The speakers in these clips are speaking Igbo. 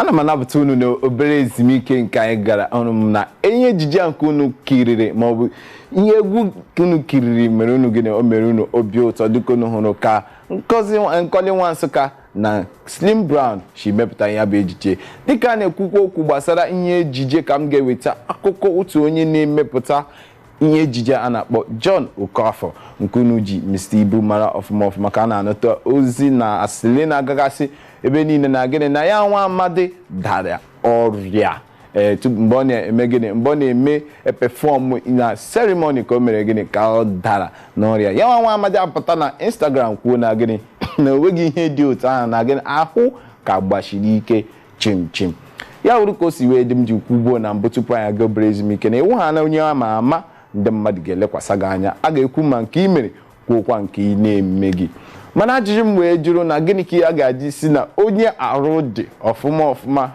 Ana m anabata unu n'obere ezumike nke anyị gara ọrụ m na ihe ejije a nke unu kiriri maọbụ ihe egwu nke unu kiriri mere unu gịnị, o mere unu obi ụtọ dịka unu hụrụ ka Ngozi Nkọli Nwa Nsụka na Slim Brown si mepụta ya bụ ejije. Dịka a na-ekwukwa okwu gbasara ihe ejije, ka m ga-eweta akụkọ otu onye na-emepụta ihe ejije a na-akpọ John Okafor, nke unu ji Mr. Ibu mara ọfụma ọfụma, ka a na-anụta ozi na asịrị na-agagasị ebe niile na gịnị, na ya nwa amadi dara ọrịa ee tupu mgbe ọ na-eme gịnị, mgbe ọ na-eme perform na ceremony, ka o mere gịnị, ka ọ dara n'ọrịa. Ya nwa amadi apụta na Instagram kwuo na gịnị, na o nweghị ihe dị otu ahụ, na gịnị, ahụ ka gbachiri ike chim chim. Ya wuru ka o si wee dị m ji kwubuo na mbụ tupu anyị aga obere ezumike na ịwụ ha na onye ama ama, ndị mmadụ ga-elekwasị gị anya, a ga-ekwu ma nke ị mere, kwuokwa nke ị na-eme gị. Mana ajụjụ m wee jụrụ na gịnị ka a ga-eji si na onye arụ dị ọfụma ọfụma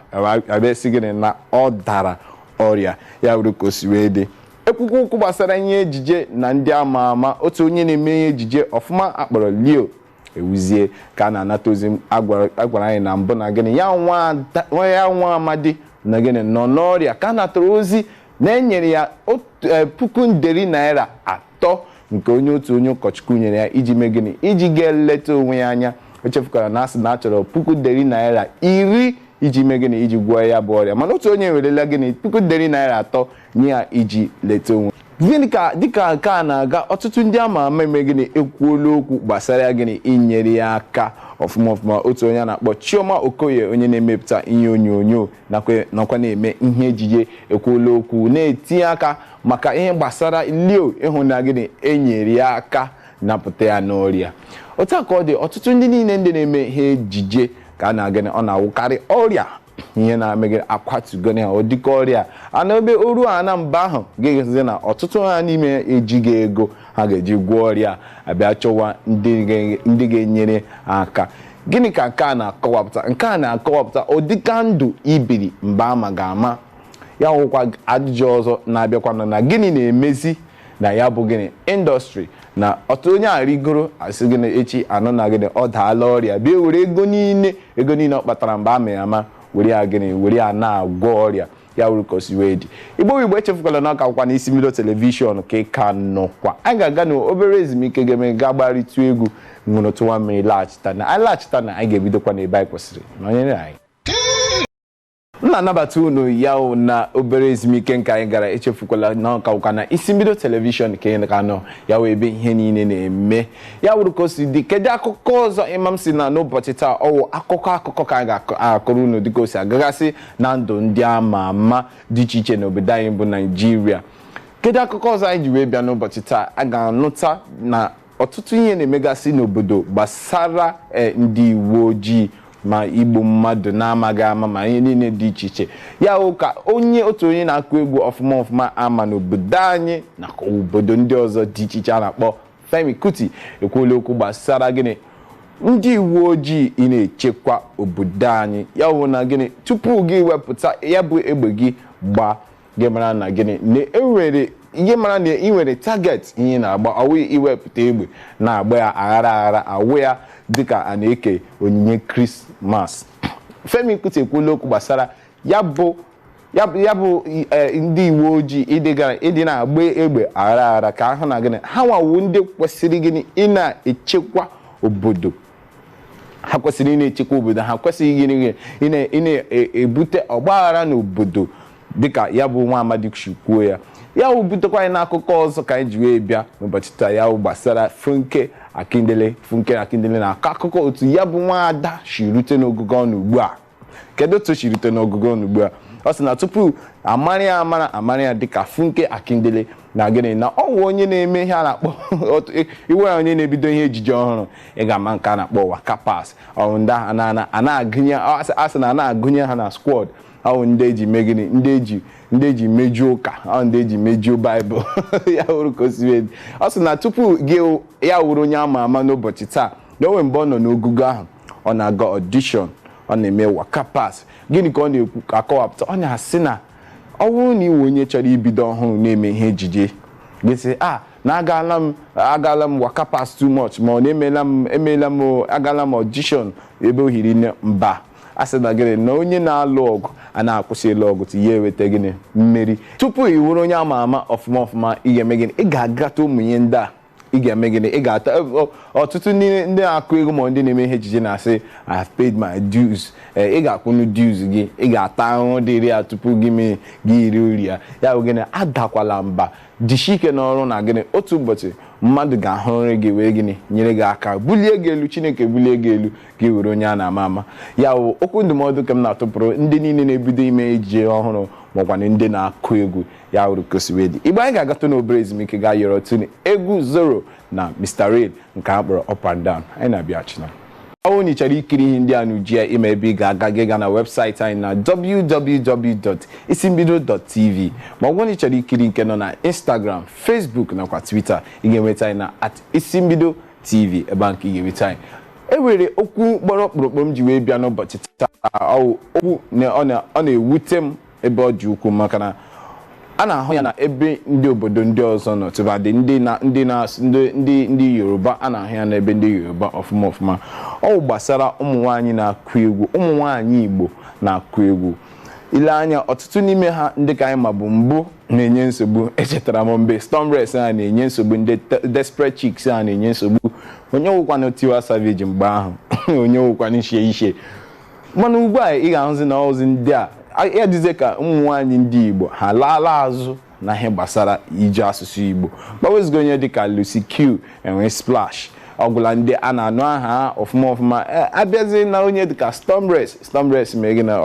abịa sị gịnị, na ọ dara ọrịa? Ya wuru ka o si wee dị. Ekwukwu okwu gbasara ihe ejije na ndị ama ama, otu onye na-eme ihe ejije ọfụma akpọrọ Leo Ewuzie, ka a na-anata ozi agwara anyị na mbụ na gịnị, ya nwa amadi na gịnị, nọ n'ọrịa, ka a natara ozi na enyere ya 3 puku nderi naira nke onye otu onye ụkọchukwu nyere ya iji mee gịnị, iji gaa leta onwe ya anya. O chefukwara na asị na a chọrọ 10 puku nderi naira iji mee gịnị, iji gwọọ ya bụ ọrịa, mana otu onye werela gịnị, 3 puku nderi naira nye ya iji leta onwe. Gịnị ka dịka nke a na-aga, ọtụtụ ndị ama ama eme gịnị, ekwuola okwu gbasara ya, gịnị, inyere ya aka ọfụma ọfụma. Otu onye a na-akpọ Chioma Okoye, onye na-emepụta ihe onyonyo nakwa na-eme ihe ejije, ekwuola okwu na-etinye aka maka ihe gbasara Leo, ịhụ na gịnị, enyere ya aka napụta ya n'ọrịa. Otu a ka ọ dị, ọtụtụ ndị niile ndị na-eme ihe ejije ka a na-agịnị, ọ na-awụkarị ọrịa ihe na-eme akwatugone ha, ọ dịka ọrịa a na ebe oru a na mba ahụ ga-egosi na ọtụtụ ha n'ime ejighị ego ha ga-eji gwọọ ọrịa, abịa chọwa ndị ga-enyere ha aka. Gịnị ka nke a na-akọwapụta? Nke a na-akọwapụta ụdịka ndụ ibiri mgbe ama ga-ama ya. Nwụkwa ajụjụ ọzọ na-abịakwana na gịnị na-emezi na ya bụ gịnị, industry, na ọtụ onye a rigoro, asị gịnị, echi anọ na gịnị, ọ daala ọrịa, bịa were ego niile, ego niile ọ kpatara mgbe ama ya ama, were ya gịnị, were ya na-agwọ ọrịa. Ya wuru ka o si wee dị. Igbo Igbo, echefukwala na ọka akwụkwa n'isi mbido television ka ị ka nọkwa. Anyị ga-aga n'obere ezumike, ga-eme ga gbarịtụ egwu, ṅụrụ tụwa mmiri, laghachita na anyị laghachita na anyị ga-ebidokwa n'ebe anyị kwụsịrị. Nọnyere anyị. M na-anabata unu ya na obere ezumike nke anyị gara. Echefukwala na ọka ụka na isi mbido television ka ị ka nọ, ya wee ebe ihe niile na-eme. Ya wuru ka o si dị. Kedu akụkọ ọzọ ịma m si na n'ụbọchị taa? Ọwụ akụkọ ka anyị ga-akọrọ unu dịka o si agagasị na ndụ ndị ama ama dị iche iche n'obodo anyị bụ Naijiria. Kedu akụkọ ọzọ anyị ji wee bịa n'ụbọchị taa? A ga-anụta na ọtụtụ ihe na-emegasị n'obodo gbasara ndị uwe ojii, ma igbu mmadụ na-amaghị ama, ma ihe niile dị iche iche. Ya hụ ka onye otu onye na-akụ egwu ọfụma ọfụma ama n'obodo anyị nakwa obodo ndị ọzọ dị iche iche a na-akpọ Femi Kuti ekwuola okwu gbasara gịnị, ndị uwe ojii ị na-echekwa obodo anyị. Ya hụ na gịnị, tupu gị wepụta ya bụ egbe gị gbaa, gị mara na gịnị, na enwere ihe, mara na ị nwere target ihe na-agba. Ọwụ iwepụta egbe na-agba ya aghara aghara, awụ ya dịka a na-eke onyinye Krismas. Femi Kuti ekwuola okwu gbasara ya bụ ndị uwe ojii ịdị na-agba egbe aghara aghara, ka ahụ na gịnị, ha nwawu ndị kwesịrị gịnị, ị na-echekwa obodo. Ha kwesịrị ị na-echekwa obodo, ha kwesịghị gịnị, ị na-ebute ọgbaghara n'obodo, dịka ya bụ nwa amadi si kwuo ya. Ya wụ butekwa anyị n'akụkọ ọzọ ka anyị ji wee bịa n'ụbọchị taa, ya wụ gbasara Funke Akindele. Funke Akindele na-akọ akụkọ otu ya bụ nwaada si rute n'ogugo ọnụ ugbu a. Kedu otu o si rute n'ogugo ọnụ ugbu a? Ọ sị na tupu amara ya amara ya dịka Funke Akindele, na gịnị, na ọ wụ onye na-eme ihe a na-akpọ iwe ya, onye na-ebido ihe ejije ọhụrụ, ị ga-ama nke a na-akpọ waka pass. Ọ ndị ahụ a na-agụnye, a sị na a na-agụnye ha na squad ahụ, ndị eji mee gịnị, ndị eji mejuo ụka ahụ, ndị eji mejuo Baịbụl. Ya wụrụ ka o si wee dị. Ọ sị na tupu gị ya wụrụ onye ama ama n'ụbọchị taa, na o nwere mgbe ọ nọ n'ogugo ahụ, ọ na-aga audition, ọ na-eme waka pass. Gịnị ka ọ na-ekwu ka akọwapụta? Ọ na-asị na ọ bụrụ na ị wụ onye chọrọ ibido ọhụrụ na-eme ihe ejije, gị sị a na agaala m waka pass too much, ma ọ na emeela m agaala m audition ebe o hiri nne mba. A sị na gịnị na onye na-alụ ọgụ a na-akwụsị ịlụ ọgụ tinye eweta gịnị mmeri. Tupu ị wụrụ onye ama ama ọfụma ọfụma, ị ga-eme gịnị? Ị ga-agata ụmụ ihe ndị a. Ị ga-eme gịnị? Ị ga-ata ọtụtụ ndị na-akụ egwu ma ndị na-eme ihe ejije na-asị I have paid my dues. Ị ga-akwụnụ dues gị, ị ga-ata ahụhụ dịrị ya tupu gị mee gị iri uri ya. Ya bụ gịnị, adakwala mba, jisie ike n'ọrụ na gịnị, otu ụbọchị mmadụ ga-ahụrịrị gị wee gịnị nyere gị aka, bulie gị elu. Chineke bulie gị elu, gị were onye a na-ama ama. Ya bụ okwu ndụmọdụ ka m na-atụpụrụ ndị niile na-ebido ime ejije ọhụrụ makwanụ ndị na-akụ egwu. Ya wuru kosiwedi igbe anyị ga-agata n'obere ezumike, gaa yọrọ tuni egwu Zoro na Mr. Rain nke a kpọrọ Up and Down. Anyị na-abịachina. Ọ bụrụ na ị chọrọ ikiri ihe ndị a n'uju ya, ime ebe ị ga-aga, gị gaa na webụsaịtị anyị na www.isimbido.tv, ma ọ bụrụ na ị chọrọ ikiri nke nọ na Instagram, Facebook nakwa Twitter, ị ga-enweta anyị na @isimbidotv. Ebe a nke ị ga-enweta anyị. E nwere okwu kpọrọ ọkpụrụkpụ m ji wee bịa n'ụbọchị taa. Ọ okwu ọ na-ewute m ebe ọ dị ukwuu, maka na a na-ahụ ya na ebe ndị obodo ndị ọzọ nọ, tụbadị ndị Yoruba. A na-ahụ ya n'ebe ndị Yoruba ọfụma ọfụma. Ọ gbasara ụmụ nwaanyị na-akụ egwu, ụmụ nwaanyị Igbo na-akụ egwu. Ile anya, ọtụtụ n'ime ha ndị ka anyị ma bụ mbụ na-enye nsogbu. Echetara m mgbe Stormrex a na-enye nsogbu, ndị Desperate Chicks a na-enye nsogbu, onye wụkwanụ Tiwa Savage mgbe ahụ, onye wụkwanụ Shey Ishe. Mana ugbu a ị ga-ahụzi na ozi ndị a ya dịzie ka ụmụ nwaanyị ndị Igbo ha laala azụ na ihe gbasara iji asụsụ Igbo. Gbawezigo onye dịka Lucy Q, enwe Splash, ọgwụla ndị a na-anụ aha ọfụma ọfụma. Abịazie na onye dịka Stormrex, Stormrex mee gị na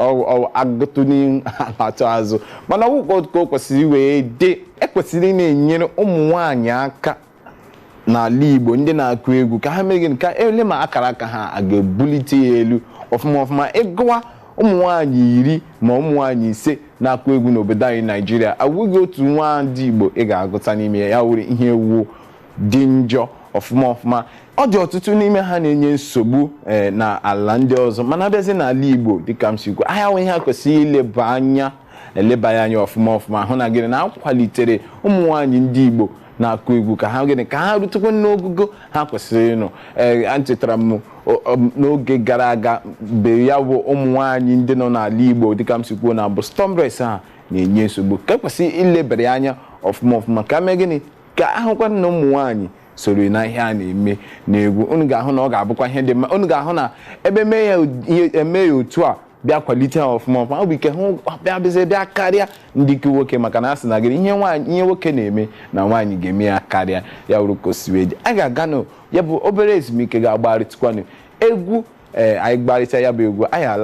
agụtụ n'ihu atụ azụ. Mana ọgwụkọ ka o kwesịrị wee dị, ekwesịrị ị na-enyere ụmụ nwaanyị aka n'ala Igbo ndị na-akụ egwu ka ha mee gịnị, ka ele ma akara aka ha a ga-ebulite ya elu ọfụma ọfụma. Ịgụwa ụmụ nwaanyị 10 ma ụmụ nwaanyị 5 na-akụ egwu n'obodo anyị Naijiria, awụghị otu nwa ndị Igbo ị ga-agụta n'ime ya. Ya wuru ihe ewu dị njọ ọfụma ọfụma. Ọ dị ọtụtụ n'ime ha na-enye nsogbu na ala ndị ọzọ, mana abịazi n'ala Igbo, dịka m si kwu, ahịa nwe ihe a kwesịrị ileba anya, eleba ya anya ọfụma ọfụma, hụ na gịnị na akwalitere ụmụ nwaanyị ndị Igbo na-akụ egwu ka ha gịnị ka ha rutekwa n'ogugo ha kwesịrị ịnọ. Echetara m n'oge gara aga mgbe ya bụ ụmụ nwaanyị ndị nọ n'ala Igbo, dịka m si kwuo, na bụ Stormrex ha na-enye nsogbu, ka ekwesịrị ilebara ya anya ọfụma ọfụma, ka mee gịnị ka ahụkwa na ụmụ nwaanyị soro na ihe a na-eme n'egwu. Unu ga-ahụ na ọ ga-abụkwa ihe dị mma. Unu ga-ahụ na ebe eme ya otu a bịa kwalite ha ọfụma ọfụma, ọ bụ ike hụ bịa bịazie bịa karịa ndị ike nwoke, maka na a sị na gịnị, ihe nwaanyị, ihe nwoke na-eme na nwaanyị ga-eme ya karịa. Ya wuru ka o si wee dị. Anyị ga-aga nụ ya bụ obere ezumike, ga-agbarịtụkwanụ egwu. Anyị gbarịta ya bụ egwu, anyị ala.